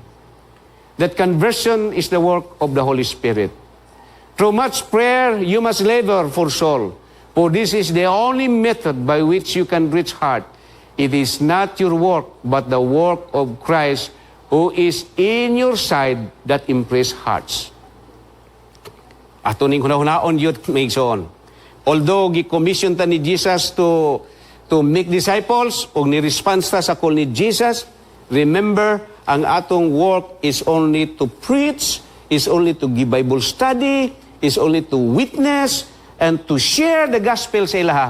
that conversion is the work of the Holy Spirit. Through much prayer, you must labor for soul, for this is the only method by which you can reach heart. It is not your work, but the work of Christ who is in your side that impress hearts. Ato ning hunahunaon yun, mga igsoon. Although gi-commission ta ni Jesus to make disciples ug ni-response ta sa call ni Jesus, remember, ang atong work is only to preach, is only to give Bible study, is only to witness and to share the gospel sa ilaha.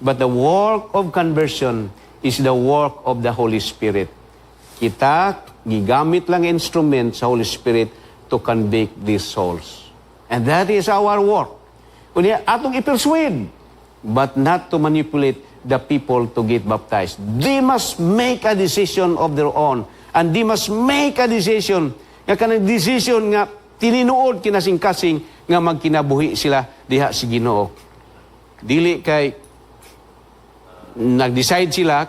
But the work of conversion is the work of the Holy Spirit. Kita, gigamit lang instrument sa Holy Spirit to convict these souls. And that is our work. Unya, atong i-persuade, but not to manipulate. the people to get baptized. They must make a decision of their own. And they must make a decision nga kanang decision nga tininuod kinasing-kasing nga magkinabuhi sila diha sa Ginoo. Dili kay nag-decide sila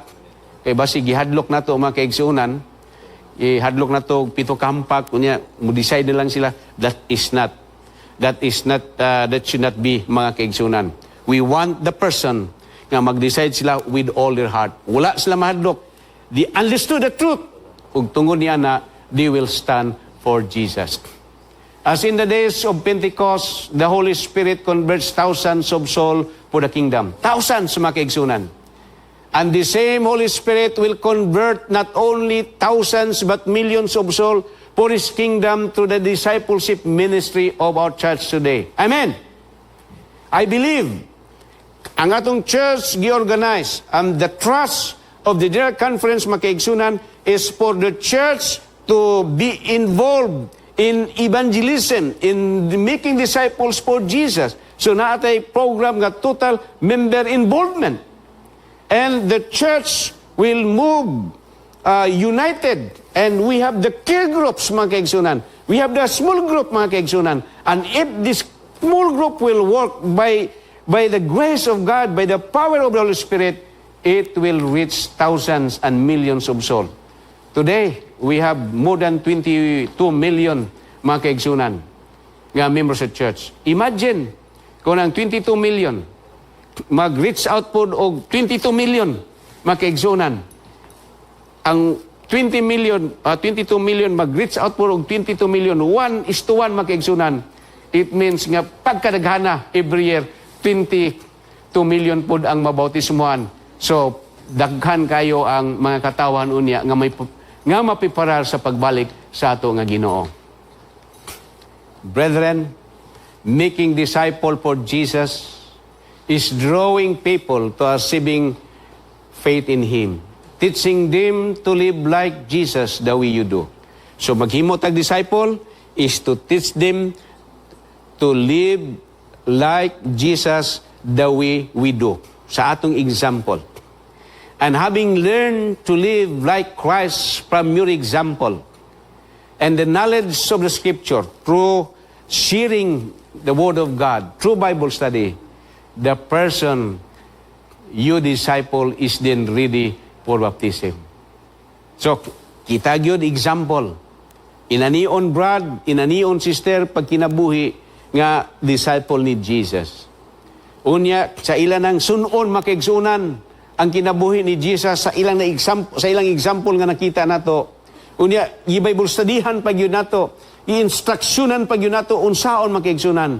kay basi gihadlok nato, mga kaigsuonan, ihadlok nato pito ka hampak, kunya mo decide na lang sila. That is not that should not be, mga kaigsuonan. We want the person nga mag-decide sila with all their heart, wala sila mahadlok, they understood the truth, ug tungod niya na they will stand for Jesus. As in the days of Pentecost, the Holy Spirit converts thousands of souls for the kingdom. Thousands, mga kaigsuonan. And the same Holy Spirit will convert not only thousands but millions of souls for His kingdom through the discipleship ministry of our church today. Amen. I believe ang atong church gi-organize and the trust of the General Conference, mga kaigsuonan, is for the church to be involved in evangelism, in making disciples for Jesus. So naa tay program nga total member involvement. And the church will move united. And we have the care groups, mga kaigsuonan. We have the small group, mga kaigsuonan. And if this small group will work by the grace of God, by the power of the Holy Spirit, it will reach thousands and millions of souls. Today, we have more than 22 million, mga kaigsuonan, nga members of church. Imagine, kung ang 22 million, mag-reach out pod og 22 million, mga kaigsuonan. Ang 20 million, 22 million mag-reach out pod og 22 million, 1:1, mga kaigsuonan. It means nga pagkadaghana every year, 22 million pod ang mabautismuhan. So, daghan kayo ang mga katawan unya nga mapiparar sa pagbalik sa ato nga Ginoo. Brethren, making disciple for Jesus is drawing people to a saving faith in Him, teaching them to live like Jesus the way you do. So maghimo tag disciple is to teach them to live like Jesus the way we do. Sa atong example. And having learned to live like Christ from your example and the knowledge of the Scripture through sharing the Word of God, through Bible study, the person you disciple is then ready for baptism. So, kita gyud example. Inanion brad, inanion sister, pagkinabuhi nga disciple ni Jesus. Unya, sa ilang nang sunon, mga kaigsuonan, ang kinabuhi ni Jesus sa ilang na example, sa ilang example nga nakita nato. Unya, i-Bible studyhan pag gyud nato, i-instructionan pag gyud nato unsaon, mga kaigsuonan.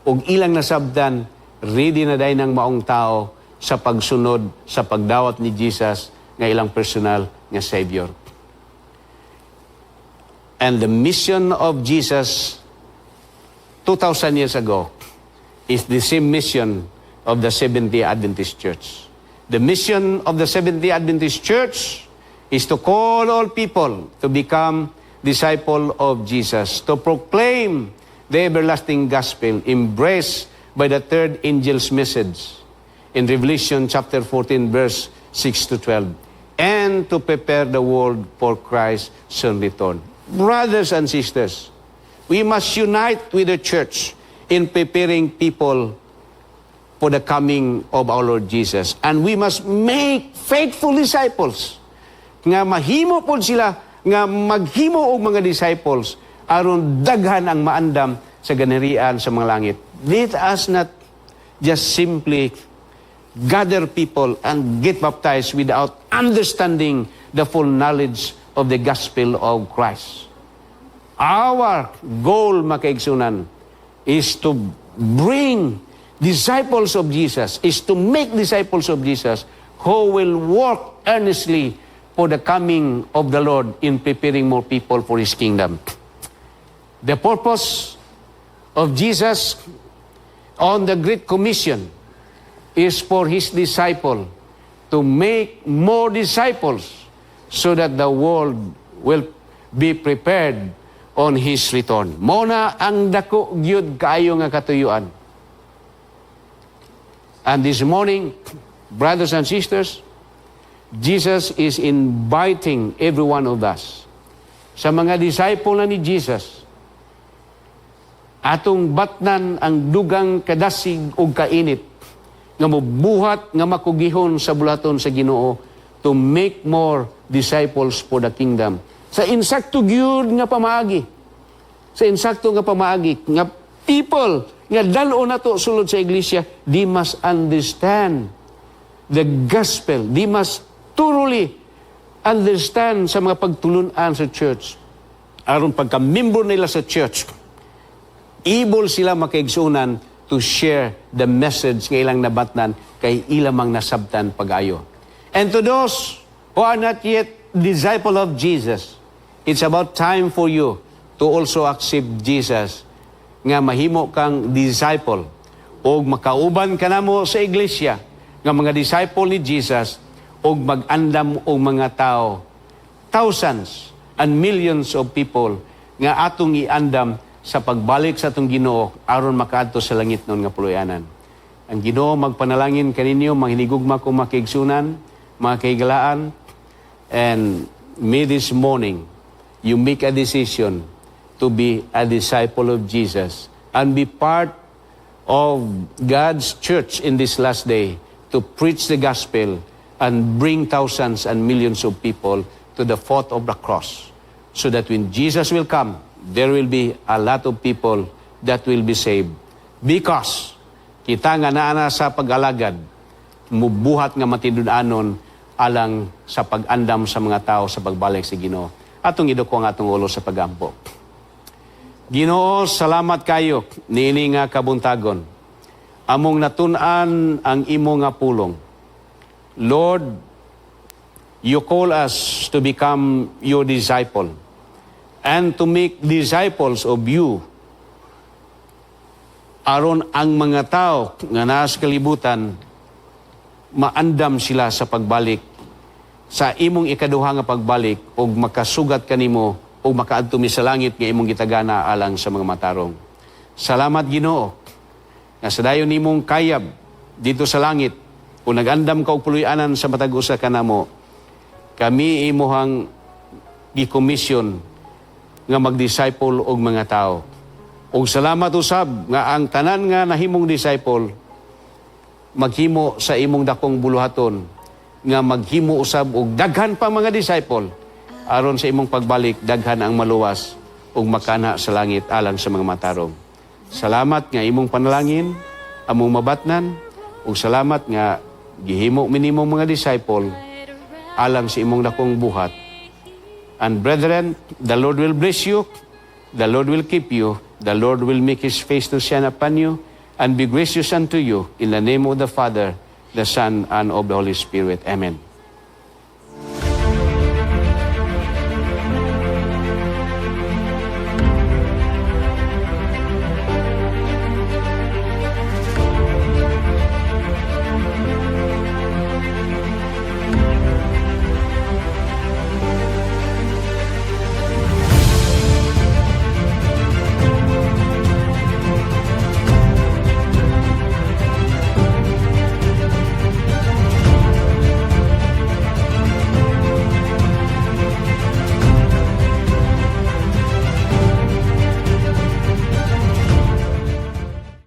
Ug ilang nasabdan, ready na dayon ang maong tao sa pagsunod sa pagdawat ni Jesus nga ilang personal nga Savior. And the mission of Jesus 2,000 years ago is the same mission of the Seventh-day Adventist Church. The mission of the Seventh-day Adventist Church is to call all people to become disciple of Jesus, to proclaim the everlasting gospel embraced by the third angel's message in Revelation chapter 14 verse 6 to 12, and to prepare the world for Christ's soon return. Brothers and sisters, we must unite with the church in preparing people for the coming of our Lord Jesus. And we must make faithful disciples nga mahimo pod sila nga maghimo og mga disciples aron daghan ang maandam sa gingharian sa mga langit. Let us not just simply gather people and get baptized without understanding the full knowledge of the gospel of Christ. Our goal, mga kaigsuonan, is to bring disciples of Jesus, is to make disciples of Jesus who will work earnestly for the coming of the Lord in preparing more people for His kingdom. The purpose of Jesus on the Great Commission is for His disciple to make more disciples so that the world will be prepared on His return. Mao na ang dako gyud kaayo nga katuyuan. And this morning, Brothers and sisters, Jesus is inviting every one of us. Sa mga disciple na ni Jesus, atong batnan ang dugang kadasig ug kainit nga mobuhat nga makugihon sa buluhaton sa Ginoo to make more disciples for the kingdom. Sa insakto gyud nga pamaagi. Sa insakto nga pamaagi nga people nga dal-on nato sulod sa iglesia, they must understand the gospel. They must thoroughly understand sa mga pagtulunan sa church. Aron pagka member nila sa church, able sila makaigsunan to share the message nga ilang nabatnan kay ilamang nasabtan pag-ayo. And to those who are not yet disciple of Jesus, it's about time for you to also accept Jesus nga mahimo kang disciple o makauban ka namo sa iglesia nga mga disciple ni Jesus og mag-andam og mga tao, thousands and millions of people nga atong iandam sa pagbalik sa atong Ginoo aron makaadto sa langit nun nga puloy-anan. Ang Ginoo magpanalangin kaninyo, mga hinigugma ko makiigsunan, mga kahigalaan, and may this morning you make a decision to be a disciple of Jesus and be part of God's church in this last day to preach the gospel and bring thousands and millions of people to the foot of the cross so that when Jesus will come, there will be a lot of people that will be saved. Because kita nga naa na sa pag-alagad, mubuhat nga matindun-anon alang sa pag-andam sa mga tao sa pagbalik sa Ginoo. Atong iduko ang atong ulo sa pagampo. Ginoo, salamat kayo niini nga kabuntagon. Among natun-an ang imo nga pulong. Lord, you call us to become your disciple and to make disciples of you aron ang mga tao nga naa sa kalibutan maandam sila sa pagbalik sa imong ikaduha nga pagbalik ug makasugat kanimo ug makaadto mi sa langit nga imong gitagana alang sa mga matarong. Salamat, Ginoo, nga sa dayon nimong kayab dito sa langit kung nag-andam ka og puloy-anan sa matag usa kanamo, kami imuhang gi-commission nga mag-disciple og mga tao. Ug salamat usab nga ang tanan nga nahimong disciple maghimo sa imong dakong buluhaton nga maghimo usab og daghan pa mga disciple aron sa imong pagbalik daghan ang maluwas ug makana sa langit alang sa mga matarong. Salamat nga imong panalangin among mabatnan ug salamat nga gihimo mi nimong mga disciple alang sa imong dakong buhat. And brethren, the Lord will bless you, the Lord will keep you, the Lord will make His face to shine upon you, and be gracious unto you, in the name of the Father, the Son, and of the Holy Spirit. Amen.